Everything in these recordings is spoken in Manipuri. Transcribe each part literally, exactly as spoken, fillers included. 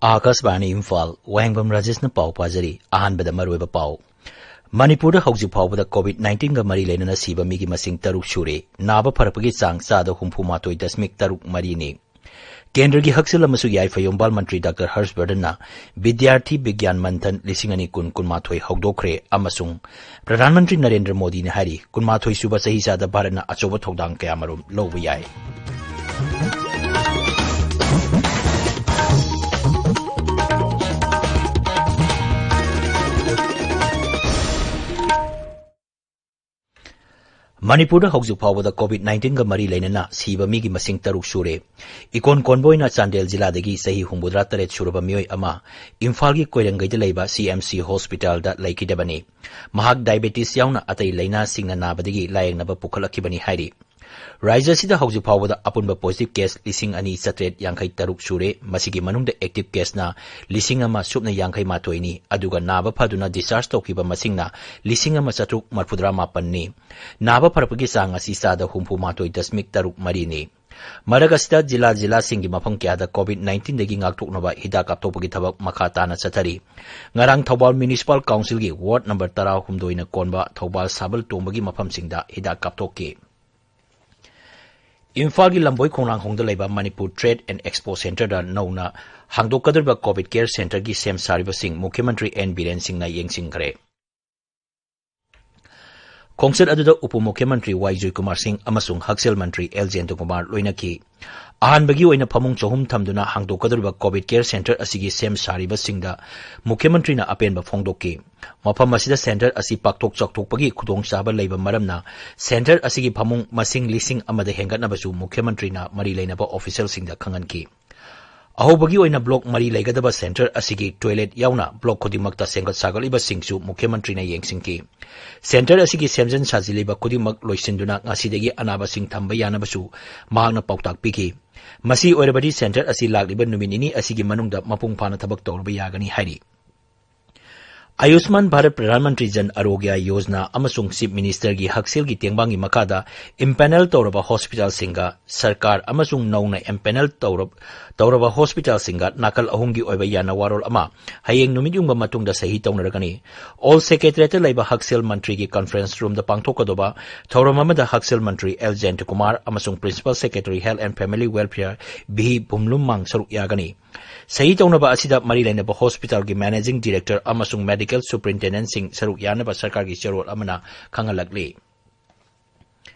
ꯑꯥꯀꯥꯁꯕꯥꯅꯤ ꯏꯝꯐꯥꯜ, ꯋꯥꯍꯦꯡꯕꯝ ꯔꯥꯖꯦꯁꯅ ꯄꯥꯎ ꯄꯥꯖꯔꯤ꯫ ꯑꯍꯥꯟꯕꯗ ꯃꯔꯨꯑꯣꯏꯕ ꯄꯥꯎ꯫ ꯃꯅꯤꯄꯨꯔꯗ ꯍꯧꯖꯤꯛ ꯐꯥꯎꯕꯗ ꯀꯣꯚꯤꯗ ꯅꯥꯏꯟꯇꯤꯟꯒ ꯃꯔꯤ ꯂꯩꯅꯅ ꯁꯤꯕ ꯃꯤꯒꯤ ꯃꯁꯤꯡ ꯇꯔꯨꯛ ꯁꯨꯔꯦ꯫ ꯅꯥꯕ ꯐꯔꯛꯄꯒꯤ ꯆꯥꯡ ꯆꯥꯗ ꯍꯨꯝꯐꯨ ꯃꯥꯊꯣꯏ ꯗꯁꯃꯤꯛ ꯇꯔꯨꯛ ꯃꯔꯤꯅꯤ꯫ ꯀꯦꯟꯗ꯭ꯔꯒꯤ ꯍꯛꯁꯦꯜ ꯑꯃꯁꯨꯡ ꯌꯥꯏꯐ ꯌꯨꯝꯕꯥꯜ ꯃꯟꯇ꯭ꯔꯤ ꯗꯥꯛꯇꯔ ꯍꯔꯁ ꯕꯔꯗꯟꯅ ꯕꯤꯗ꯭ꯌꯥꯔꯊꯤ ꯕꯤꯒ꯭ꯌꯥꯟ ꯃꯟꯊꯟ ꯂꯤꯁꯤꯡ ꯑꯅꯤ ꯀꯨꯟ ꯀꯨꯟꯃꯥꯊꯣꯏ ꯍꯧꯗꯣꯛꯈ꯭ꯔꯦ ꯑꯃꯁꯨꯡ ꯄ꯭ꯔꯙꯥꯟ ꯃꯟꯇ꯭ꯔꯤ ꯅꯔꯦꯟꯗ꯭ꯔ ꯃꯣꯗꯤꯅ ꯍꯥꯏꯔꯤ, ꯀꯨꯟꯃꯥꯊꯣꯏ ꯁꯨꯕ ꯆꯍꯤꯆꯥꯗ ꯚꯥꯔꯠꯅ ꯑꯆꯧꯕ ꯊꯧꯗꯥꯡ ꯀꯌꯥꯃꯔꯨꯝ ꯂꯧꯕ ꯌꯥꯏ꯫ ꯃꯅꯤꯄꯨꯔꯗ ꯍꯧꯖꯤꯛ ꯐꯥꯎꯕꯗ ꯀꯣꯚꯤꯗ ꯅꯥꯏꯟꯇꯤꯟꯒ ꯃꯔꯤ ꯂꯩꯅꯅ ꯁꯤꯕ ꯃꯤꯒꯤ ꯃꯁꯤꯡ ꯇꯔꯨꯛ ꯁꯨꯔꯦ꯫ ꯏꯀꯣꯟ ꯀꯣꯟꯕ ꯑꯣꯏꯅ ꯆꯥꯟꯗꯦꯜ ꯖꯤꯂꯥꯗꯒꯤ ꯆꯍꯤ ꯍꯨꯝꯐꯨꯇꯔꯥ ꯇꯔꯦꯠ ꯁꯨꯔꯕ ꯃꯤꯑꯣꯏ ꯑꯃ ꯏꯝꯐꯥꯜꯒꯤ ꯀꯣꯏꯔꯦꯡꯒꯩꯗ ꯂꯩꯕ ꯁꯤ ꯑꯦꯝ ꯁꯤ ꯍꯣꯁꯄꯤꯇꯥꯜꯗ ꯂꯩꯈꯤꯗꯕꯅꯤ꯫ ꯃꯍꯥꯛ ꯗꯥꯏꯕꯦꯇꯤꯁ ꯌꯥꯎꯅ ꯑꯇꯩ ꯂꯥꯏꯅꯥꯁꯤꯡꯅ ꯅꯥꯕꯗꯒꯤ ꯂꯥꯌꯦꯡꯅꯕ ꯄꯨꯈꯠꯂꯛꯈꯤꯕꯅꯤ ꯍꯥꯏꯔꯤ꯫ ꯔꯥꯖ꯭ꯌ ꯑꯁꯤꯗ ꯍꯧꯖꯤꯛ ꯐꯥꯎꯕꯗ ꯑꯄꯨꯟꯕ ꯄꯣꯖꯤꯇꯤꯚ ꯀꯦꯁ ꯂꯤꯁꯤꯡ ꯑꯅꯤ ꯆꯥꯇ꯭ꯔꯦꯠ ꯌꯥꯡꯈꯩ ꯇꯔꯨꯛ ꯁꯨꯔꯦ꯫ ꯃꯁꯤꯒꯤ ꯃꯅꯨꯡꯗ ꯑꯦꯛꯇꯤꯚ ꯀꯦꯁꯅ ꯂꯤꯁꯤꯡ ꯑꯃ ꯁꯨꯞꯅ ꯌꯥꯡꯈꯩ ꯃꯥꯊꯣꯏꯅꯤ, ꯑꯗꯨꯒ ꯅꯥꯕ ꯐꯗꯨꯅ ꯗꯤꯁꯆꯥꯔꯖ ꯇꯧꯈꯤꯕ ꯃꯁꯤꯡꯅ ꯂꯤꯁꯤꯡ ꯑꯃ ꯆꯥꯇ꯭ꯔꯨꯛ ꯃꯔꯤꯐꯨꯇꯔꯥ ꯃꯥꯄꯟꯅꯤ꯫ ꯅꯥꯕ ꯐꯔꯛꯄꯒꯤ ꯆꯥꯡ ꯑꯁꯤ ꯆꯥꯗ ꯍꯨꯝꯐꯨ ꯃꯥꯊꯣꯏ ꯗꯁꯃꯤꯛ ꯇꯔꯨꯛ ꯃꯔꯤꯅꯤ꯫ ꯃꯔꯛ ꯑꯁꯤꯗ ꯖꯤꯂꯥ ꯖꯤꯂꯥꯁꯤꯡꯒꯤ ꯃꯐꯝ ꯀꯌꯥꯗ ꯀꯣꯚꯤꯗ ꯅꯥꯏꯟꯇꯤꯟꯗꯒꯤ ꯉꯥꯛꯊꯣꯛꯅꯕ ꯍꯤꯗꯥꯛ ꯀꯥꯞꯊꯣꯛꯄꯒꯤ ꯊꯕꯛ ꯃꯈꯥ ꯇꯥꯅ ꯆꯠꯊꯔꯤ꯫ ꯉꯔꯥꯡ ꯊꯧꯕꯥꯜ ꯃ꯭ꯌꯨꯅꯤꯁꯤꯄꯥꯜ ꯀꯥꯎꯟꯁꯤꯜꯒꯤ ꯋꯥꯔꯗ ꯅꯝꯕꯔ ꯇꯔꯥꯍꯨꯝꯗꯣꯏꯅ ꯀꯣꯟꯕ ꯊꯧꯕꯥꯜ ꯁꯥꯕꯜ ꯇꯣꯡꯕꯒꯤ ꯃꯐꯝꯁꯤꯡꯗ ꯍꯤꯗꯥꯛ ꯀꯥꯞꯊꯣꯛꯈꯤ꯫ ꯏꯝꯐꯥꯜꯒꯤ ꯂꯝꯕꯣꯏ ꯈꯣꯡꯅꯥꯡꯈꯣꯡꯗ ꯂꯩꯕ ꯃꯅꯤꯄꯨꯔ ꯇ꯭ꯔꯦꯗ ꯑꯦꯟ ꯑꯦꯛꯁꯄꯣ ꯁꯦꯟꯇꯔꯗ ꯅꯧꯅ ꯍꯥꯡꯗꯣꯛꯀꯗꯧꯔꯤꯕ ꯀꯣꯚꯤꯗ ꯀꯦꯌꯔ ꯁꯦꯟꯇꯔꯒꯤ ꯁꯦꯝ ꯁꯥꯔꯤꯕꯁꯤꯡ ꯃꯨꯈ꯭ꯌ ꯃꯟꯇ꯭ꯔꯤ ꯑꯦꯟ ꯕꯤꯔꯦꯟ ꯁꯤꯡꯅ ꯌꯦꯡꯁꯤꯟꯈ꯭ꯔꯦ꯫ ꯈꯣꯡꯆꯠ ꯑꯗꯨꯗ ꯎꯄ ꯃꯨꯈ꯭ꯌ ꯃꯟꯇ꯭ꯔꯤ ꯋꯥꯏ ꯖꯣꯏꯀꯨꯃꯥꯔ ꯁꯤꯡ ꯑꯃꯁꯨꯡ ꯍꯛꯁꯦꯜ ꯃꯟꯇ꯭ꯔꯤ ꯑꯦꯜ ꯖꯌꯟꯇꯀꯨꯃꯥꯔ ꯂꯣꯏꯅꯈꯤ꯫ ꯑꯍꯥꯟꯕꯒꯤ ꯑꯣꯏꯅ ꯐꯃꯨꯡ ꯆꯍꯨꯝ ꯊꯝꯗꯨꯅ ꯍꯥꯡꯗꯣꯛꯀꯗꯧꯔꯤꯕ ꯀꯣꯚꯤꯗ ꯀꯦꯌꯔ ꯁꯦꯟꯇꯔ ꯑꯁꯤꯒꯤ ꯁꯦꯝ ꯁꯥꯔꯤꯕꯁꯤꯡꯗ ꯃꯨꯈ꯭ꯌ ꯃꯟꯇ꯭ꯔꯤꯅ ꯑꯄꯦꯟꯕ ꯐꯣꯡꯗꯣꯛꯈꯤ꯫ ꯃꯐꯝ ꯑꯁꯤꯗ ꯁꯦꯟꯇꯔ ꯑꯁꯤ ꯄꯥꯛꯊꯣꯛ ꯆꯥꯎꯊꯣꯛꯄꯒꯤ ꯈꯨꯗꯣꯡꯆꯥꯕ ꯂꯩꯕ ꯃꯔꯝꯅ ꯁꯦꯟꯇꯔ ꯑꯁꯤꯒꯤ ꯐꯃꯨꯡ ꯃꯁꯤꯡ ꯂꯤꯁꯤꯡ ꯑꯃꯗ ꯍꯦꯟꯒꯠꯅꯕꯁꯨ ꯃꯨꯈ꯭ꯌ ꯃꯟꯇ꯭ꯔꯤꯅ ꯃꯔꯤ ꯂꯩꯅꯕ ꯑꯣꯐꯤꯁꯤꯌꯦꯜꯁꯤꯡꯗ ꯈꯪꯍꯟꯈꯤ꯫ ꯑꯍꯧꯕꯒꯤ ꯑꯣꯏꯅ ꯕ꯭ꯂꯣꯛ ꯃꯔꯤ ꯂꯩꯒꯗꯕ ꯁꯦꯟꯇꯔ ꯑꯁꯤꯒꯤ ꯇꯣꯏꯂꯦꯠ ꯌꯥꯎꯅ ꯕ꯭ꯂꯣꯛ ꯈꯨꯗꯤꯡꯃꯛꯇ ꯁꯦꯝꯒꯠ ꯁꯥꯒꯠꯂꯤꯕꯁꯤꯡꯁꯨ ꯃꯨꯈ꯭ꯌ ꯃꯟꯇ꯭ꯔꯤꯅ ꯌꯦꯡꯁꯤꯟꯈꯤ꯫ ꯁꯦꯟꯇꯔ ꯑꯁꯤꯒꯤ ꯁꯦꯝꯖꯤꯟ ꯁꯥꯖꯤꯜꯂꯤꯕ ꯈꯨꯗꯤꯡꯃꯛ ꯂꯣꯏꯁꯤꯟꯗꯨꯅ ꯉꯁꯤꯗꯒꯤ ꯑꯅꯥꯕꯁꯤꯡ ꯊꯝꯕ ꯌꯥꯅꯕꯁꯨ ꯃꯍꯥꯛꯅ ꯄꯥꯎꯇꯥꯛ ꯄꯤꯈꯤ꯫ ꯃꯁꯤ ꯑꯣꯏꯔꯕꯗꯤ ꯁꯦꯟꯇꯔ ꯑꯁꯤ ꯂꯥꯛꯂꯤꯕ ꯅꯨꯃꯤꯠ ꯅꯤꯅꯤ ꯑꯁꯤꯒꯤ ꯃꯅꯨꯡꯗ ꯃꯄꯨꯡ ꯐꯥꯅ ꯊꯕꯛ ꯇꯧꯔꯕ ꯌꯥꯒꯅꯤ ꯍꯥꯏꯔꯤ꯫ ꯑꯌꯨꯁꯃꯥꯟ ꯚꯥꯔꯠ ꯄ꯭ꯔꯙꯥꯟ ꯃꯟꯇ꯭ꯔꯤ ꯖꯟ ꯑꯔꯣꯒ꯭ꯌ ꯌꯣꯖꯅꯥ ꯑꯃꯁꯨꯡ ꯆꯤꯐ ꯃꯤꯅꯤꯁꯇꯔꯒꯤ ꯍꯛꯁꯦꯜꯒꯤ ꯇꯦꯡꯕꯥꯡꯒꯤ ꯃꯈꯥꯗ ꯏꯝꯄꯦꯅꯦꯜ ꯇꯧꯔꯕ ꯍꯣꯁꯄꯤꯇꯥꯜꯁꯤꯡꯒ ꯁꯔꯀꯥꯔ ꯑꯃꯁꯨꯡ ꯅꯧꯅ ꯏꯝꯄꯦꯅꯦꯜ ꯇꯧꯔꯕ, ꯇꯧꯔꯕ ꯍꯣꯁꯄꯤꯇꯥꯜꯁꯤꯡꯒ ꯅꯥꯀꯜ ꯑꯍꯨꯝꯒꯤ ꯑꯣꯏꯕ ꯌꯥꯅꯋꯥꯔꯣꯜ ꯑꯃ ꯍꯌꯦꯡ ꯅꯨꯃꯤꯠ ꯌꯨꯡꯕ ꯃꯇꯨꯡꯗ ꯁꯍꯤ ꯇꯧꯅꯔꯒꯅꯤ꯫ ꯑꯣꯜ ꯁꯦꯀ꯭ꯔꯦꯇꯔꯤꯌꯦꯠꯇ ꯂꯩꯕ ꯍꯛꯁꯦꯜ ꯃꯟꯇ꯭ꯔꯤꯒꯤ ꯀꯟꯐꯔꯦꯟꯁ ꯔꯨꯝꯗ ꯄꯥꯡꯊꯣꯛꯀꯗꯧꯕ ꯊꯧꯔꯝ ꯑꯃꯗ ꯍꯛꯁꯦꯜ ꯃꯟꯇ꯭ꯔꯤ ꯑꯦꯜ ꯖꯌꯟꯇꯀꯨꯃꯥꯔ ꯑꯃꯁꯨꯡ principal secretary health and family welfare V Vumlunmang ꯁꯔꯨꯛ ꯌꯥꯒꯅꯤ꯫ ꯁꯍꯤ ꯇꯧꯅꯕ ꯑꯁꯤꯗ ꯃꯔꯤ ꯂꯩꯅꯕ ꯍꯣꯁꯄꯤꯇꯥꯜꯒꯤ ꯃꯦꯅꯦꯖꯤꯡ ꯗꯤꯔꯦꯛꯇꯔ ꯑꯃꯁꯨꯡ ꯃꯦꯗꯤꯀꯦꯜ ꯁꯨꯄꯔꯤꯟꯇꯦꯟꯗꯦꯟꯠꯁꯤꯡ ꯁꯔꯨꯛ ꯌꯥꯅꯕ ꯁꯔꯀꯥꯔꯒꯤ ꯆꯦꯔꯣꯜ ꯑꯃꯅ ꯈꯪꯍꯜꯂꯛꯂꯤ꯫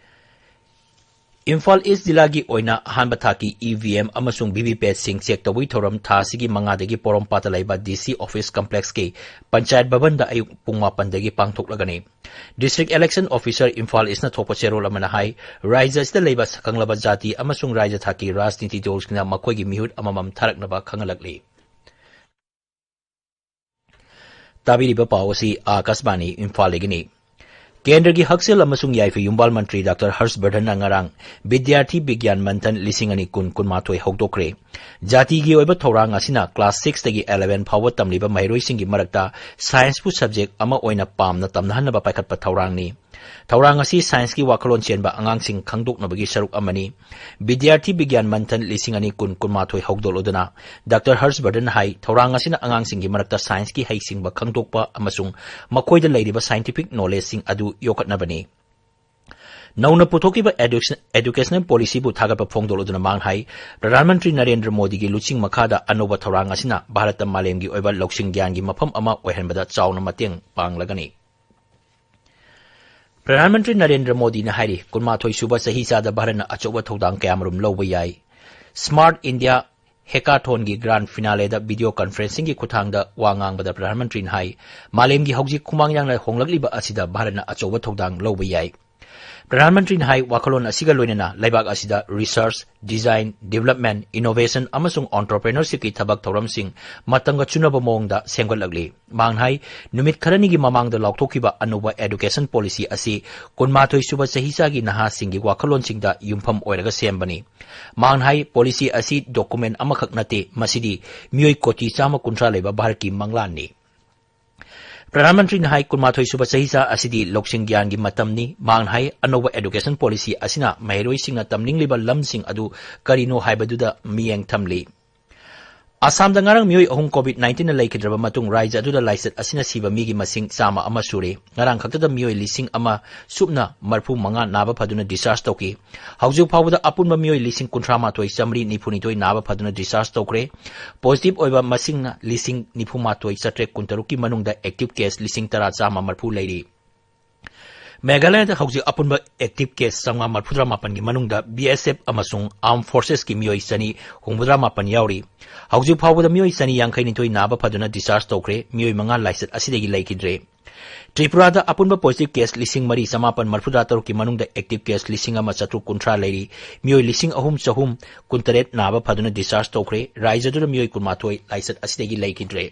ꯏꯝꯐꯥꯜ ꯏꯁ ꯖꯤꯂꯥꯒꯤ ꯑꯣꯏꯅ ꯑꯍꯥꯟꯕ ꯊꯥꯛꯀꯤ ꯏ ꯚꯤ ꯑꯦꯝ ꯑꯃꯁꯨꯡ ꯚꯤ ꯚꯤ ꯄꯦꯠꯁꯤꯡ ꯆꯦꯛ ꯇꯧꯕꯒꯤ ꯊꯧꯔꯝ ꯊꯥ ꯑꯁꯤꯒꯤ ꯃꯉꯥꯗꯒꯤ ꯄꯣꯔꯣꯝꯄꯥꯠꯇ ꯂꯩꯕ ꯗꯤ ꯁꯤ ꯑꯣꯐꯤꯁ ꯀꯝꯄ꯭ꯂꯦꯛꯁꯀꯤ ꯄꯟꯆꯥꯌꯠ ꯚꯕꯟꯗ ꯑꯌꯨꯛ ꯄꯨꯡ ꯃꯥꯄꯟꯗꯒꯤ ꯄꯥꯡꯊꯣꯛꯂꯒꯅꯤ꯫ ꯗꯤꯁꯇ꯭ꯔꯤꯛ ꯏꯂꯦꯛꯁꯟ ꯑꯣꯐꯤꯁꯔ ꯏꯝꯐꯥꯜ ꯏꯁꯅ ꯊꯣꯛꯄ ꯆꯦꯔꯣꯜ ꯑꯃꯅ ꯍꯥꯏ, ꯔꯥꯖ꯭ꯌ ꯑꯁꯤꯗ ꯂꯩꯕ ꯁꯛꯈꯪꯂꯕ ꯖꯥꯇꯤ ꯑꯃꯁꯨꯡ ꯔꯥꯖ꯭ꯌ ꯊꯥꯛꯀꯤ ꯔꯥꯖꯅꯤꯇꯤ ꯗꯜꯁꯤꯡꯅ ꯃꯈꯣꯏꯒꯤ ꯃꯤꯍꯨꯠ ꯑꯃꯃꯝ ꯊꯥꯔꯛꯅꯕ ꯈꯪꯍꯜꯂꯛꯂꯤ꯫ ꯇꯥꯕꯤꯔꯤꯕ ꯄꯥꯎ ꯑꯁꯤ ꯑꯥꯀꯥꯁꯕꯥꯅꯤ ꯏꯝꯐꯥꯜꯗꯒꯤꯅꯤ꯫ ꯀꯦꯟꯗ꯭ꯔꯒꯤ ꯍꯛꯁꯦꯜ ꯑꯃꯁꯨꯡ ꯌꯥꯏꯐ ꯌꯨꯝꯕꯥꯜ ꯃꯟꯇ꯭ꯔꯤ ꯗꯥꯛꯇꯔ ꯍꯔꯁ ꯕꯔꯙꯟꯅ ꯉꯔꯥꯡ ꯕꯤꯗ꯭ꯌꯥꯔꯊꯤ ꯕꯤꯒ꯭ꯌꯥꯟ ꯃꯟꯊꯟ ꯂꯤꯁꯤꯡ ꯑꯅꯤ ꯀꯨꯟ ꯀꯨꯟꯃꯥꯊꯣꯏ ꯍꯧꯗꯣꯛꯈ꯭ꯔꯦ꯫ ꯖꯥꯇꯤꯒꯤ ꯑꯣꯏꯕ ꯊꯧꯔꯥꯡ ꯑꯁꯤꯅ ꯀ꯭ꯂꯥꯁ ꯁꯤꯛꯁꯇꯒꯤ ꯑꯦꯂꯦꯚꯦꯟ ꯐꯥꯎꯕ ꯇꯝꯂꯤꯕ ꯃꯍꯩꯔꯣꯏꯁꯤꯡꯒꯤ ꯃꯔꯛꯇ ꯁꯥꯏꯟꯁꯄꯨ ꯁꯕꯖꯦꯛ ꯑꯃ ꯑꯣꯏꯅ ꯄꯥꯝꯅ ꯇꯝꯅꯍꯟꯅꯕ ꯄꯥꯏꯈꯠꯄ ꯊꯧꯔꯥꯡꯅꯤ꯫ ꯊꯧꯔꯥꯡ ꯑꯁꯤ ꯁꯥꯏꯟꯁꯀꯤ ꯋꯥꯈꯜꯂꯣꯟ ꯆꯦꯟꯕ ꯑꯉꯥꯡꯁꯤꯡ ꯈꯪꯗꯣꯛꯅꯕꯒꯤ ꯁꯔꯨꯛ ꯑꯃꯅꯤ꯫ ꯕꯤꯗ꯭ꯌꯥꯔꯊꯤ ꯕꯤꯒ꯭ꯌꯥꯟ ꯃꯟꯊꯟ ꯂꯤꯁꯤꯡ ꯑꯅꯤ ꯀꯨꯟ ꯀꯨꯟꯃꯥꯊꯣꯏ ꯍꯧꯗꯣꯛꯂꯗꯨꯅ ꯗꯥꯛꯇꯔ ꯍꯔꯁ ꯕꯔꯙꯟꯅ ꯍꯥꯏ, ꯊꯧꯔꯥꯡ ꯑꯁꯤꯅ ꯑꯉꯥꯡꯁꯤꯡꯒꯤ ꯃꯔꯛꯇ ꯁꯥꯏꯟꯁꯀꯤ ꯍꯩꯁꯤꯡꯕ ꯈꯪꯗꯣꯛꯄ ꯑꯃꯁꯨꯡ ꯃꯈꯣꯏꯗ ꯂꯩꯔꯤꯕ ꯁꯥꯏꯟꯇꯤꯐꯤꯛ ꯅꯣꯂꯦꯖꯁꯤꯡ ꯑꯗꯨ ꯌꯣꯛꯈꯠꯅꯕꯅꯤ꯫ ꯅꯧꯅ ꯄꯨꯊꯣꯛꯈꯤꯕ ꯑꯦꯗꯨꯀꯦꯁꯟ, ꯑꯦꯗꯨꯀꯦꯁꯅꯦꯜ ꯄꯣꯂꯤꯁꯤꯕꯨ ꯊꯥꯒꯠꯄ ꯐꯣꯡꯗꯣꯛꯂꯗꯨꯅ ꯃꯥꯡ ꯍꯥꯏ, ꯄ꯭ꯔꯙꯥꯟ ꯃꯟꯇ꯭ꯔꯤ ꯅꯔꯦꯟꯗ꯭ꯔ ꯃꯣꯗꯤꯒꯤ ꯂꯨꯆꯤꯡ ꯃꯈꯥꯗ ꯑꯅꯧꯕ ꯊꯧꯔꯥꯡ ꯑꯁꯤꯅ ꯚꯥꯔꯠꯇ ꯃꯥꯂꯦꯝꯒꯤ ꯑꯣꯏꯕ ꯂꯧꯁꯤꯡ ꯒ꯭ꯌꯥꯟꯒꯤ ꯃꯐꯝ ꯑꯃ ꯑꯣꯏꯍꯟꯕꯗ ꯆꯥꯎꯅ ꯃꯇꯦꯡ ꯄꯥꯡꯂꯒꯅꯤ꯫ ꯄ꯭ꯔꯙꯥꯟ ꯃꯟꯇ꯭ꯔꯤ ꯅꯔꯦꯟꯗ꯭ꯔ ꯃꯣꯗꯤꯅ ꯍꯥꯏꯔꯤ, ꯀꯨꯟꯃꯥꯊꯣꯏ ꯁꯨꯕ ꯆꯍꯤ ꯆꯥꯗ ꯚꯥꯔꯠꯅ ꯑꯆꯧꯕ ꯊꯧꯗꯥꯡ ꯀꯌꯥꯃꯔꯨꯝ ꯂꯧꯕ ꯌꯥꯏ꯫ ꯁ꯭ꯃꯥꯔꯠ ꯏꯟꯗꯤꯌꯥ ꯍꯦꯀꯥꯊꯣꯟꯒꯤ ꯒ꯭ꯔꯥꯟ ꯐꯤꯅꯥꯂꯦꯗ ꯚꯤꯗꯤꯑꯣ ꯀꯟꯐꯔꯦꯟꯁꯤꯡꯒꯤ ꯈꯨꯠꯊꯥꯡꯗ ꯋꯥ ꯉꯥꯡꯕꯗ ꯄ꯭ꯔꯙꯥꯟ ꯃꯟꯇ꯭ꯔꯤꯅ ꯍꯥꯏ, ꯃꯥꯂꯦꯝꯒꯤ ꯍꯧꯖꯤꯛ ꯈꯨꯃꯥꯡ ꯌꯥꯡꯅ ꯍꯣꯡꯂꯛꯂꯤꯕ ꯑꯁꯤꯗ ꯚꯥꯔꯠꯅ ꯑꯆꯧꯕ ꯊꯧꯗꯥꯡ ꯂꯧꯕ ꯌꯥꯏ꯫ ꯄ꯭ꯔꯙꯥꯟ ꯃꯟꯇ꯭ꯔꯤꯅ ꯍꯥꯏ, ꯋꯥꯈꯜꯂꯣꯟ ꯑꯁꯤꯒ ꯂꯣꯏꯅꯅ ꯂꯩꯕꯥꯛ ꯑꯁꯤꯗ ꯔꯤꯁꯔꯆ, ꯗꯤꯖꯥꯏꯟ, ꯗꯤꯕꯂꯞꯃꯦꯟ, ꯏꯅꯣꯚꯦꯁꯟ ꯑꯃꯁꯨꯡ ꯑꯣꯟꯇꯔꯄ꯭ꯔꯦꯅꯔꯁꯤꯞꯀꯤ ꯊꯕꯛ ꯊꯧꯔꯝꯁꯤꯡ ꯃꯇꯝꯒ ꯆꯨꯅꯕ ꯃꯑꯣꯡꯗ ꯁꯦꯝꯒꯠꯂꯛꯂꯤ꯫ ꯃꯥꯡ ꯍꯥꯏ, ꯅꯨꯃꯤꯠ ꯈꯔꯅꯤꯒꯤ ꯃꯃꯥꯡꯗ ꯂꯥꯎꯊꯣꯛꯈꯤꯕ ꯑꯅꯧꯕ ꯑꯦꯗꯨꯀꯦꯁꯟ ꯄꯣꯂꯤꯁꯤ ꯑꯁꯤ ꯀꯨꯟꯃꯥꯊꯣꯏ ꯁꯨꯕ ꯆꯍꯤꯆꯥꯒꯤ ꯅꯍꯥꯁꯤꯡꯒꯤ ꯋꯥꯈꯜꯂꯣꯟꯁꯤꯡꯗ ꯌꯨꯝꯐꯝ ꯑꯣꯏꯔꯒ ꯁꯦꯝꯕꯅꯤ꯫ ꯃꯥꯡ ꯍꯥꯏ, ꯄꯣꯂꯤꯁꯤ ꯑꯁꯤ ꯗꯣꯀꯨꯃꯦꯟ ꯑꯃꯈꯛ ꯅꯠꯇꯦ, ꯃꯁꯤꯗꯤ ꯃꯤꯑꯣꯏ ꯀꯣꯇꯤ ꯆꯥꯝꯃ ꯀꯨꯟꯊ꯭ꯔꯥ ꯂꯩꯕ ꯚꯥꯔꯠꯀꯤ ꯃꯪꯂꯥꯟꯅꯤ꯫ ꯄ꯭ꯔꯙꯥꯟ ꯃꯟꯇ꯭ꯔꯤꯅ ꯍꯥꯏ, ꯀꯨꯟꯃꯥꯊꯣꯏ ꯁꯨꯕ ꯆꯍꯤꯆꯥ ꯑꯁꯤꯗꯤ ꯂꯧꯁꯤꯡ ꯒ꯭ꯌꯥꯟꯒꯤ ꯃꯇꯝꯅꯤ꯫ ꯃꯍꯥꯛꯅ ꯍꯥꯏ, ꯑꯅꯧꯕ education policy ꯑꯁꯤꯅ ꯃꯍꯩꯔꯣꯏꯁꯤꯡꯅ ꯇꯝꯅꯤꯡꯂꯤꯕ ꯂꯝꯁꯤꯡ ꯑꯗꯨ ꯀꯔꯤꯅꯣ ꯍꯥꯏꯕꯗꯨꯗ ꯃꯤꯠꯌꯦꯡ ꯊꯝꯂꯤ꯫ ꯑꯁꯥꯝꯗ ꯉꯔꯥꯡ ꯃꯤꯑꯣꯏ ꯑꯍꯨꯝ COVID nineteenꯅ ꯂꯩꯈꯤꯗ꯭ꯔꯕ ꯃꯇꯨꯡ, ꯔꯥꯖ꯭ꯌ ꯑꯗꯨꯗ ꯂꯥꯏꯆꯠ ꯑꯁꯤꯅ ꯁꯤꯕ ꯃꯤꯒꯤ ꯃꯁꯤꯡ ꯆꯥꯝꯃ ꯑꯃ ꯁꯨꯔꯦ꯫ ꯉꯔꯥꯡ ꯈꯛꯇꯗ ꯃꯤꯑꯣꯏ ꯂꯤꯁꯤꯡ ꯑꯃ ꯁꯨꯞꯅ ꯃꯔꯤꯐꯨ ꯃꯉꯥ ꯅꯥꯕ ꯐꯗꯨꯅ discharge ꯇꯧꯈꯤ꯫ ꯍꯧꯖꯤꯛ ꯐꯥꯎꯕꯗ ꯑꯄꯨꯟꯕ ꯃꯤꯑꯣꯏ ꯂꯤꯁꯤꯡ ꯀꯨꯟꯊ꯭ꯔꯥ ꯃꯥꯊꯣꯏ ꯆꯥꯃꯔꯤ ꯅꯤꯐꯨ ꯅꯤꯊꯣꯏ ꯅꯥꯕ ꯐꯗꯨꯅ discharge ꯇꯧꯈ꯭ꯔꯦ꯫ Positive ꯑꯣꯏꯕ ꯃꯁꯤꯡꯅ ꯂꯤꯁꯤꯡ ꯅꯤꯐꯨ ꯃꯥꯊꯣꯏ ꯆꯥꯇ꯭ꯔꯦꯠ ꯀꯨꯟ ꯇꯔꯨꯛꯀꯤ ꯃꯅꯨꯡꯗ active case ꯂꯤꯁꯤꯡ ꯇꯔꯥ ꯆꯥꯝꯃ ꯃꯔꯤꯐꯨ ꯂꯩꯔꯤ꯫ ꯃꯦꯘꯥꯂꯌꯗ ꯍꯧꯖꯤꯛ ꯑꯄꯨꯟꯕ active case ꯆꯥꯝꯃꯉꯥ ꯃꯔꯤꯐꯨꯇꯔꯥ ꯃꯥꯄꯟꯒꯤ ꯃꯅꯨꯡꯗ BSF ꯑꯃꯁꯨꯡ Armed Forcesꯀꯤ ꯃꯤꯑꯣꯏ ꯆꯅꯤ ꯍꯨꯝꯐꯨꯇꯔꯥ ꯃꯥꯄꯟ ꯌꯥꯎꯔꯤ꯫ ꯍꯧꯖꯤꯛ ꯐꯥꯎꯕꯗ ꯃꯤꯑꯣꯏ ꯆꯅꯤ ꯌꯥꯡꯈꯩ ꯅꯤꯊꯣꯏ ꯅꯥꯕ ꯐꯗꯨꯅ discharge ꯇꯧꯈ꯭ꯔꯦ, ꯃꯤꯑꯣꯏ ꯃꯉꯥ ꯂꯥꯏꯆꯠ ꯑꯁꯤꯗꯒꯤ ꯂꯩꯈꯤꯗ꯭ꯔꯦ꯫ ꯇ꯭ꯔꯤꯄꯨꯔꯥꯗ ꯑꯄꯨꯟꯕ positive case ꯂꯤꯁꯤꯡ ꯃꯔꯤ ꯆꯃꯥꯄꯟ ꯃꯔꯤꯐꯨꯇꯔꯥ ꯇꯔꯨꯛꯀꯤ ꯃꯅꯨꯡꯗ active case ꯂꯤꯁꯤꯡ ꯑꯃ ꯆꯥꯇ꯭ꯔꯨꯛ ꯀꯨꯟꯊ꯭ꯔꯥ ꯂꯩꯔꯤ, ꯃꯤꯑꯣꯏ ꯂꯤꯁꯤꯡ ꯑꯍꯨꯝ ꯆꯍꯨꯝ ꯀꯨꯟꯇꯔꯦꯠ ꯅꯥꯕ ꯐꯗꯨꯅ discharge ꯇꯧꯈ꯭ꯔꯦ, ꯔꯥꯖ꯭ꯌ ꯑꯗꯨꯗ ꯃꯤꯑꯣꯏ ꯀꯨꯟꯃꯥꯊꯣꯏ ꯂꯥꯏꯆꯠ ꯑꯁꯤꯗꯒꯤ ꯂꯩꯈꯤꯗ꯭ꯔꯦ꯫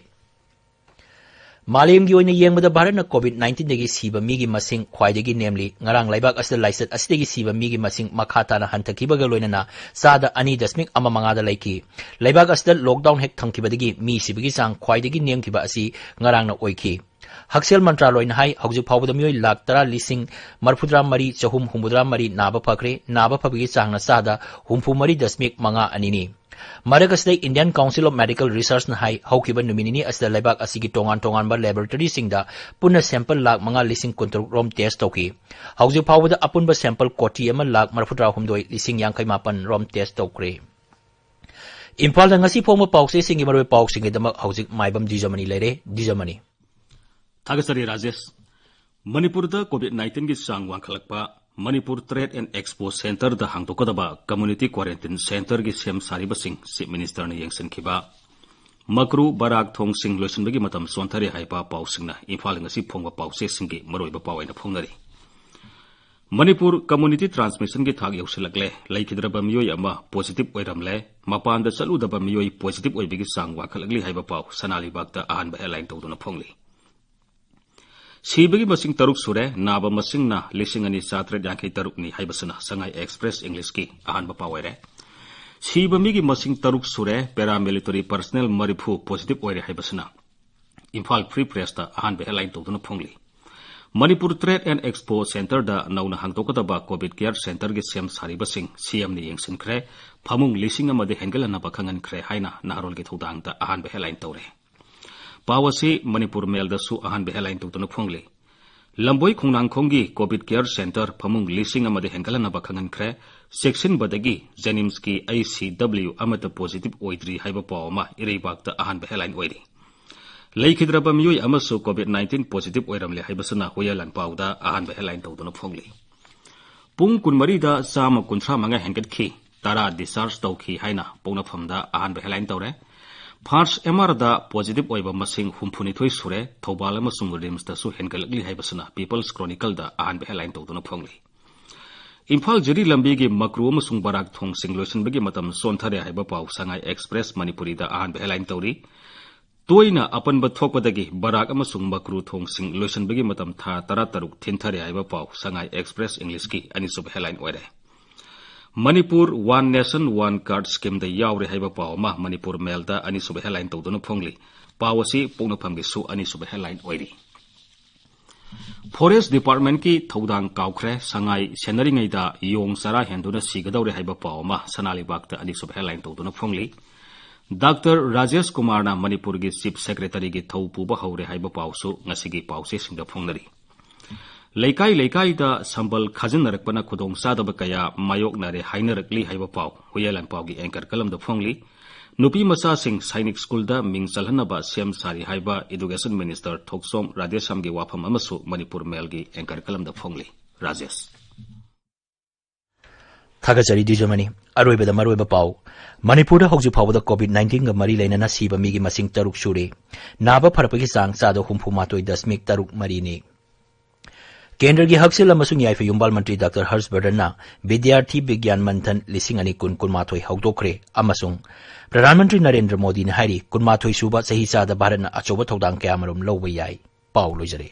ꯃꯥꯂꯦꯝꯒꯤ ꯑꯣꯏꯅ ꯌꯦꯡꯕꯗ ꯚꯥꯔꯠꯅ COVID nineteenꯗꯒꯤ ꯁꯤꯕ ꯃꯤꯒꯤ ꯃꯁꯤꯡ ꯈ꯭ꯋꯥꯏꯗꯒꯤ ꯅꯦꯝꯂꯤ꯫ ꯉꯔꯥꯡ ꯂꯩꯕꯥꯛ ꯑꯁꯤꯗ ꯂꯥꯏꯆꯠ ꯑꯁꯤꯗꯒꯤ ꯁꯤꯕ ꯃꯤꯒꯤ ꯃꯁꯤꯡ ꯃꯈꯥ ꯇꯥꯅ ꯍꯟꯊꯈꯤꯕꯒ ꯂꯣꯏꯅꯅ ꯆꯥꯗ ꯑꯅꯤ ꯗꯁꯃꯤꯛ ꯑꯃ ꯃꯉꯥꯗ ꯂꯩꯈꯤ꯫ ꯂꯩꯕꯥꯛ ꯑꯁꯤꯗ lockdown ꯍꯦꯛ ꯊꯝꯈꯤꯕꯗꯒꯤ ꯃꯤ ꯁꯤꯕꯒꯤ ꯆꯥꯡ ꯈ꯭ꯋꯥꯏꯗꯒꯤ ꯅꯦꯝꯈꯤꯕ ꯑꯁꯤ ꯉꯔꯥꯡꯅ ꯑꯣꯏꯈꯤ꯫ ꯍꯛꯁꯦꯜ ꯃꯟꯇ꯭ꯔꯥꯂꯣꯏꯅ ꯍꯥꯏ, ꯍꯧꯖꯤꯛ ꯐꯥꯎꯕꯗ ꯃꯤꯑꯣꯏ ꯂꯥꯈ ꯇꯔꯥ ꯂꯤꯁꯤꯡ ꯃꯔꯤꯐꯨꯇꯔꯥ ꯃꯔꯤ ꯆꯍꯨꯝ ꯍꯨꯝꯐꯨꯇꯔꯥ ꯃꯔꯤ ꯅꯥꯕ ꯐꯈ꯭ꯔꯦ꯫ ꯅꯥꯕ ꯐꯕꯒꯤ ꯆꯥꯡꯅ ꯆꯥꯗ ꯍꯨꯝꯐꯨ ꯃꯔꯤ ꯗꯁꯃꯤꯛ ꯃꯉꯥ ꯑꯅꯤꯅꯤ꯫ ꯃꯔꯛ ꯑꯁꯤꯗ Indian Council of Medical Researchꯅ ꯍꯥꯏ, ꯍꯧꯈꯤꯕ ꯅꯨꯃꯤꯠ ꯅꯤꯅꯤ ꯑꯁꯤꯗ ꯂꯩꯕꯥꯛ ꯑꯁꯤꯒꯤ ꯇꯣꯉꯥꯟ ꯇꯣꯉꯥꯟꯕ laboratoryꯁꯤꯡꯗ ꯄꯨꯟꯅ sample ꯂꯥꯈ ꯃꯉꯥ ꯂꯤꯁꯤꯡ ꯀꯨꯟꯇꯔꯨꯛ ꯔꯣꯝ test ꯇꯧꯈꯤ꯫ ꯍꯧꯖꯤꯛ ꯐꯥꯎꯕꯗ ꯑꯄꯨꯟꯕ sample ꯀꯣꯇꯤ ꯑꯃ ꯂꯥꯈ ꯃꯔꯤꯐꯨꯇꯔꯥ ꯍꯨꯝꯗꯣꯏ ꯂꯤꯁꯤꯡ ꯌꯥꯡꯈꯩ ꯃꯥꯄꯟ ꯔꯣꯝ test ꯇꯧꯈ꯭ꯔꯦ꯫ ꯏꯝꯐꯥꯜꯗ ꯉꯁꯤ ꯐꯣꯡꯕ ꯄꯥꯎꯆꯦꯁꯤꯡꯒꯤ ꯃꯔꯨꯑꯣꯏꯕ ꯄꯥꯎꯁꯤꯡꯒꯤꯗꯃꯛ ꯍꯧꯖꯤꯛ ꯃꯥꯏꯕꯝ ꯗꯤꯖꯃꯅꯤ ꯂꯩꯔꯦ꯫ ꯗꯤꯖꯃꯅꯤ꯫ ꯊꯥꯒꯠꯆꯔꯤ ꯔꯥꯖꯦꯁ꯫ ꯃꯅꯤꯄꯨꯔꯗ COVID nineteenꯒꯤ ꯆꯥꯡ ꯋꯥꯡꯈꯠꯂꯛꯄ, Manipur Trade and Expo Centreꯗ ꯍꯥꯡꯗꯣꯛꯀꯗꯕ community quarantine centreꯒꯤ ꯁꯦꯝ ꯁꯥꯔꯤꯕꯁꯤꯡ Chief Ministerꯅ ꯌꯦꯡꯁꯤꯟꯈꯤꯕ, ꯃꯀ꯭ꯔꯨ ꯕꯔꯥꯛ ꯊꯣꯡꯁꯤꯡ ꯂꯣꯏꯁꯤꯟꯕꯒꯤ ꯃꯇꯝ ꯆꯣꯟꯊꯔꯦ ꯍꯥꯏꯕ ꯄꯥꯎꯁꯤꯡꯅ ꯏꯝꯐꯥꯜ ꯉꯁꯤ ꯐꯣꯡꯕ ꯄꯥꯎꯆꯦꯁꯤꯡꯒꯤ ꯃꯔꯨꯑꯣꯏꯕ ꯄꯥꯎ ꯑꯣꯏꯅ ꯐꯣꯡꯅꯔꯤ꯫ ꯃꯅꯤꯄꯨꯔ community transmissionꯒꯤ ꯊꯥꯛ ꯌꯧꯁꯤꯜꯂꯛꯂꯦ, ꯂꯩꯈꯤꯗ꯭ꯔꯕ ꯃꯤꯑꯣꯏ ꯑꯃ positive ꯑꯣꯏꯔꯝꯂꯦ, ꯃꯄꯥꯟꯗ ꯆꯠꯂꯨꯗꯕ ꯃꯤꯑꯣꯏ positive ꯑꯣꯏꯕꯒꯤ ꯆꯥꯡ ꯋꯥꯡꯈꯠꯂꯛꯂꯤ ꯍꯥꯏꯕ ꯄꯥꯎ ꯁꯅꯥ ꯂꯩꯕꯥꯛꯇ ꯑꯍꯥꯟꯕ headline ꯇꯧꯗꯨꯅ ꯐꯣꯡꯂꯤ꯫ ꯁꯤꯕꯒꯤ ꯃꯁꯤꯡ ꯇꯔꯨꯛ ꯁꯨꯔꯦ, ꯅꯥꯕ ꯃꯁꯤꯡꯅ ꯂꯤꯁꯤꯡ ꯑꯅꯤ ꯆꯥꯇ꯭ꯔꯦꯠ ꯌꯥꯡꯈꯩ ꯇꯔꯨꯛꯅꯤ ꯍꯥꯏꯕꯁꯤꯅ ꯁꯉꯥꯏ Express Englishꯀꯤ ꯑꯍꯥꯟꯕ ꯄꯥꯎ ꯑꯣꯏꯔꯦ꯫ ꯁꯤꯕ ꯃꯤꯒꯤ ꯃꯁꯤꯡ ꯇꯔꯨꯛ ꯁꯨꯔꯦ, paramilitary personnel ꯃꯔꯤꯐꯨ positive ꯑꯣꯏꯔꯦ ꯍꯥꯏꯕꯁꯤꯅ ꯏꯝꯐꯥꯜ ꯐ꯭ꯔꯤ ꯄ꯭ꯔꯦꯁꯇ ꯑꯍꯥꯟꯕ ꯍꯦꯗꯂꯥꯏꯟ ꯇꯧꯗꯨꯅ ꯐꯣꯡꯂꯤ꯫ ꯃꯅꯤꯄꯨꯔ ꯇ꯭ꯔꯦꯗ ꯑꯦꯟ ꯑꯦꯛꯁꯄꯣ ꯁꯦꯟꯇꯔꯗ ꯅꯧꯅ ꯍꯥꯡꯗꯣꯛꯀꯗꯕ ꯀꯣꯚꯤꯗ ꯀꯦꯌꯔ ꯁꯦꯟꯇꯔꯒꯤ ꯁꯦꯝ ꯁꯥꯔꯤꯕꯁꯤꯡ ꯁꯤꯑꯦꯝꯅ ꯌꯦꯡꯁꯤꯟꯈ꯭ꯔꯦ꯫ ꯐꯃꯨꯡ ꯂꯤꯁꯤꯡ ꯑꯃꯗ ꯍꯦꯟꯒꯠꯍꯟꯅꯕ ꯈꯪꯍꯟꯈ꯭ꯔꯦ ꯍꯥꯏꯅ ꯅꯍꯥꯔꯣꯜꯒꯤ ꯊꯧꯗꯥꯡꯗ ꯑꯍꯥꯟꯕ ꯍꯦꯗꯂꯥꯏꯟ ꯇꯧꯔꯦ꯫ ꯄꯥꯎ ꯑꯁꯤ ꯃꯅꯤꯄꯨꯔ ꯃꯦꯜꯗꯁꯨ ꯑꯍꯥꯟꯕ ꯍꯦꯗꯂꯥꯏꯟ ꯇꯧꯗꯨꯅ ꯐꯣꯡꯂꯤ꯫ ꯂꯝꯕꯣꯏ ꯈꯣꯡꯅꯥꯡꯈꯣꯡꯒꯤ ꯀꯣꯚꯤꯗ ꯀꯦꯌꯔ ꯁꯦꯟꯇꯔ ꯐꯃꯨꯡ ꯂꯤꯁꯤꯡ ꯑꯃꯗ ꯍꯦꯟꯒꯠꯍꯟꯅꯕ ꯈꯪꯍꯟꯈ꯭ꯔꯦ꯫ ꯆꯦꯛꯁꯤꯟꯕꯗꯒꯤ ꯖꯦꯅꯤꯝꯁꯀꯤ ꯑꯥꯏ ꯁꯤ ꯗꯕ꯭ꯂꯤꯎ ꯑꯃꯠꯇ ꯄꯣꯖꯤꯇꯤꯚ ꯑꯣꯏꯗ꯭ꯔꯤ ꯍꯥꯏꯕ ꯄꯥꯎ ꯑꯃ ꯏꯔꯩꯕꯥꯛꯇ ꯑꯍꯥꯟꯕ ꯍꯦꯗꯂꯥꯏꯟ ꯑꯣꯏꯔꯤ꯫ ꯂꯩꯈꯤꯗ꯭ꯔꯕ ꯃꯤꯑꯣꯏ ꯑꯃꯁꯨ ꯀꯣꯚꯤꯗ ꯅꯥꯏꯟꯇꯤꯟ ꯄꯣꯖꯤꯇꯤꯚ ꯑꯣꯏꯔꯝꯂꯦ ꯍꯥꯏꯕꯁꯤꯅ ꯍꯨꯏꯌꯥꯂꯥꯟ ꯄꯥꯎꯗ ꯑꯍꯥꯟꯕ ꯍꯦꯗꯂꯥꯏꯟ ꯇꯧꯗꯨꯅ ꯐꯣꯡꯂꯤ꯫ ꯄꯨꯡ ꯀꯨꯟꯃꯔꯤꯗ ꯆꯥꯝꯃ ꯀꯨꯟꯊ꯭ꯔꯥ ꯃꯉꯥ ꯍꯦꯟꯒꯠꯈꯤ, ꯇꯔꯥ ꯗꯤꯁꯆꯥꯔꯖ ꯇꯧꯈꯤ ꯍꯥꯏꯅ ꯄꯣꯛꯅꯐꯝꯗ ꯑꯍꯥꯟꯕ ꯍꯦꯗꯂꯥꯏꯟ ꯇꯧꯔꯦ꯫ ꯐꯥꯔꯁ ꯑꯦꯝ ꯑꯥꯔꯗ ꯄꯣꯖꯤꯇꯤꯚ ꯑꯣꯏꯕ ꯃꯁꯤꯡ ꯍꯨꯝꯐꯨꯅꯤꯊꯣꯏ ꯁꯨꯔꯦ꯫ ꯊꯧꯕꯥꯜ ꯑꯃꯁꯨꯡ ꯔꯤꯝꯁꯇꯁꯨ ꯍꯦꯟꯒꯠꯂꯛꯂꯤ ꯍꯥꯏꯕꯁꯤꯅ ꯄꯤꯄꯜꯁ ꯀ꯭ꯔꯣꯅꯤꯀꯜꯗ ꯑꯍꯥꯟꯕ ꯍꯦꯗꯂꯥꯏꯟ ꯇꯧꯗꯨꯅ ꯐꯣꯡꯂꯤ꯫ ꯏꯝꯐꯥꯜ ꯖꯤꯔꯤ ꯂꯝꯕꯤꯒꯤ ꯃꯀ꯭ꯔꯨ ꯑꯃꯁꯨꯡ ꯕꯔꯥꯛ ꯊꯣꯡꯁꯤꯡ ꯂꯣꯏꯁꯤꯟꯕꯒꯤ ꯃꯇꯝ ꯆꯣꯟꯊꯔꯦ ꯍꯥꯏꯕ ꯄꯥꯎ ꯁꯉꯥꯏ ꯑꯦꯛꯁꯄ꯭ꯔꯦꯁ ꯃꯅꯤꯄꯨꯔꯤꯗ ꯑꯍꯥꯟꯕ ꯍꯦꯗꯂꯥꯏꯟ ꯇꯧꯔꯤ꯫ ꯇꯣꯏꯅ ꯑꯄꯟꯕ ꯊꯣꯛꯄꯗꯒꯤ ꯕꯔꯥꯛ ꯑꯃꯁꯨꯡ ꯃꯀ꯭ꯔꯨ ꯊꯣꯡꯁꯤꯡ ꯂꯣꯏꯁꯤꯟꯕꯒꯤ ꯃꯇꯝ ꯊꯥ ꯇꯔꯥꯇꯔꯨꯛ ꯊꯤꯟꯊꯔꯦ ꯍꯥꯏꯕ ꯄꯥꯎ ꯁꯉꯥꯏ ꯑꯦꯛꯁꯄ꯭ꯔꯦꯁ ꯏꯪꯂꯤꯁꯀꯤ ꯑꯅꯤꯁꯨꯕ ꯍꯦꯗꯂꯥꯏꯟ ꯑꯣꯏꯔꯦ꯫ Manipur one nation one card ꯁ꯭ꯀꯤꯝꯗ ꯌꯥꯎꯔꯦ ꯍꯥꯏꯕ ꯄꯥꯎ ꯑꯃ ꯃꯅꯤꯄꯨꯔ ꯃꯦꯜꯗ ꯑꯅꯤꯁꯨꯕ ꯍꯦꯗꯂꯥꯏꯟ ꯇꯧꯗꯨꯅ ꯐꯣꯡꯂꯤ꯫ ꯄꯥꯎ ꯑꯁꯤ ꯄꯣꯛꯅꯐꯝꯒꯤꯁꯨ ꯑꯅꯤꯁꯨꯕ ꯍꯦꯗꯂꯥꯏꯟ ꯑꯣꯏꯔꯤ꯫ ꯐꯣꯔꯦꯁ ꯗꯤꯄꯥꯔꯠꯃꯦꯟꯠꯀꯤ ꯊꯧꯗꯥꯡ ꯀꯥꯎꯈ꯭ꯔꯦ, ꯁꯉꯥꯏ ꯁꯦꯟꯅꯔꯤꯉꯩꯗ ꯌꯣꯡ ꯆꯔꯥ ꯍꯦꯟꯗꯨꯅ ꯁꯤꯒꯗꯧꯔꯦ ꯍꯥꯏꯕ ꯄꯥꯎ ꯑꯃ ꯁꯅꯥ ꯂꯩꯕꯥꯛꯇ ꯑꯅꯤꯁꯨꯕ ꯍꯦꯗꯂꯥꯏꯟ ꯇꯧꯗꯨꯅ ꯐꯣꯡꯂꯤ꯫ ꯗꯥꯛꯇꯔ ꯔꯥꯖꯦꯁ ꯀꯨꯃꯥꯔꯅ ꯃꯅꯤꯄꯨꯔꯒꯤ ꯆꯤꯐ ꯁꯦꯀ꯭ꯔꯦꯇꯔꯤꯒꯤ ꯊꯧ ꯄꯨꯕ ꯍꯧꯔꯦ ꯍꯥꯏꯕ ꯄꯥꯎꯁꯨ ꯉꯁꯤꯒꯤ ꯄꯥꯎꯆꯦꯁꯤꯡꯗ ꯐꯣꯡꯅꯔꯤ꯫ ꯂꯩꯀꯥꯏ ꯂꯩꯀꯥꯏꯗ ꯁꯝꯕꯜ ꯈꯥꯖꯤꯟꯅꯔꯛꯄꯅ ꯈꯨꯗꯣꯡꯆꯥꯗꯕ ꯀꯌꯥ ꯃꯥꯌꯣꯛꯅꯔꯦ ꯍꯥꯏꯅꯔꯛꯂꯤ ꯍꯥꯏꯕ ꯄꯥꯎ ꯍꯨꯏꯌꯥꯂꯥꯟ ꯄꯥꯎꯒꯤ ꯑꯦꯡꯀꯔ ꯀꯂꯝꯗ ꯐꯣꯡꯂꯤ꯫ ꯅꯨꯄꯤ ꯃꯆꯥꯁꯤꯡ ꯁꯥꯏꯅꯤꯛ ꯁ꯭ꯀꯨꯜꯗ ꯃꯤꯡ ꯆꯜꯍꯟꯅꯕ ꯁꯦꯝ ꯁꯥꯔꯤ ꯍꯥꯏꯕ ꯏꯗꯨꯀꯦꯁꯟ ꯃꯤꯅꯤꯁꯇꯔ ꯊꯣꯛꯆꯣꯝ ꯔꯥꯙꯦꯁ꯭ꯌꯥꯝꯒꯤ ꯋꯥꯐꯝ ꯑꯃꯁꯨ ꯃꯅꯤꯄꯨꯔ ꯃꯦꯜꯒꯤ ꯑꯦꯡꯀꯔ ꯀꯂꯝꯗ ꯐꯣꯡꯂꯤ꯫ ꯔꯥꯖꯦꯁ꯫ ꯊꯥꯒꯠꯆꯔꯤ ꯗꯤꯖꯃꯅꯤ꯫ ꯑꯔꯣꯏꯕꯗ ꯃꯔꯨꯑꯣꯏꯕ ꯄꯥꯎ꯫ ꯃꯅꯤꯄꯨꯔꯗ ꯍꯧꯖꯤꯛ ꯐꯥꯎꯕꯗ ꯀꯣꯚꯤꯗ ꯅꯥꯏꯟꯇꯤꯟꯒ ꯃꯔꯤ ꯂꯩꯅꯅ ꯁꯤꯕ ꯃꯤꯒꯤ ꯃꯁꯤꯡ ꯇꯔꯨꯛ ꯁꯨꯔꯦ꯫ ꯅꯥꯕ ꯐꯔꯛꯄꯒꯤ ꯆꯥꯡ ꯆꯥꯗ ꯍꯨꯝꯐꯨ ꯃꯥꯊꯣꯏ ꯗꯁꯃꯤꯛ ꯇꯔꯨꯛ ꯃꯔꯤꯅꯤ꯫ ꯀꯦꯟꯗ꯭ꯔꯒꯤ ꯍꯛꯁꯦꯜ ꯑꯃꯁꯨꯡ ꯌꯥꯏꯐ ꯌꯨꯝꯕꯥꯜ ꯃꯟꯇ꯭ꯔꯤ ꯗꯥꯛꯇꯔ ꯍꯔꯁ ꯕꯔꯙꯟꯅ ꯕꯤꯗ꯭ꯌꯥꯔꯊꯤ ꯕꯤꯒ꯭ꯌꯥꯟ ꯃꯟꯊꯟ ꯂꯤꯁꯤꯡ ꯑꯅꯤ ꯀꯨꯟ ꯀꯨꯟꯃꯥꯊꯣꯏ ꯍꯧꯗꯣꯛꯈ꯭ꯔꯦ ꯑꯃꯁꯨꯡ ꯄ꯭ꯔꯙꯥꯟ ꯃꯟꯇ꯭ꯔꯤ ꯅꯔꯦꯟꯗ꯭ꯔ ꯃꯣꯗꯤꯅ ꯍꯥꯏꯔꯤ, ꯀꯨꯟꯃꯥꯊꯣꯏ ꯁꯨꯕ ꯆꯍꯤꯆꯥꯗ ꯚꯥꯔꯠꯅ ꯑꯆꯧꯕ ꯊꯧꯗꯥꯡ ꯀꯌꯥꯃꯔꯨꯝ ꯂꯧꯕ ꯌꯥꯏ꯫ ꯄꯥꯎ ꯂꯣꯏꯖꯔꯦ꯫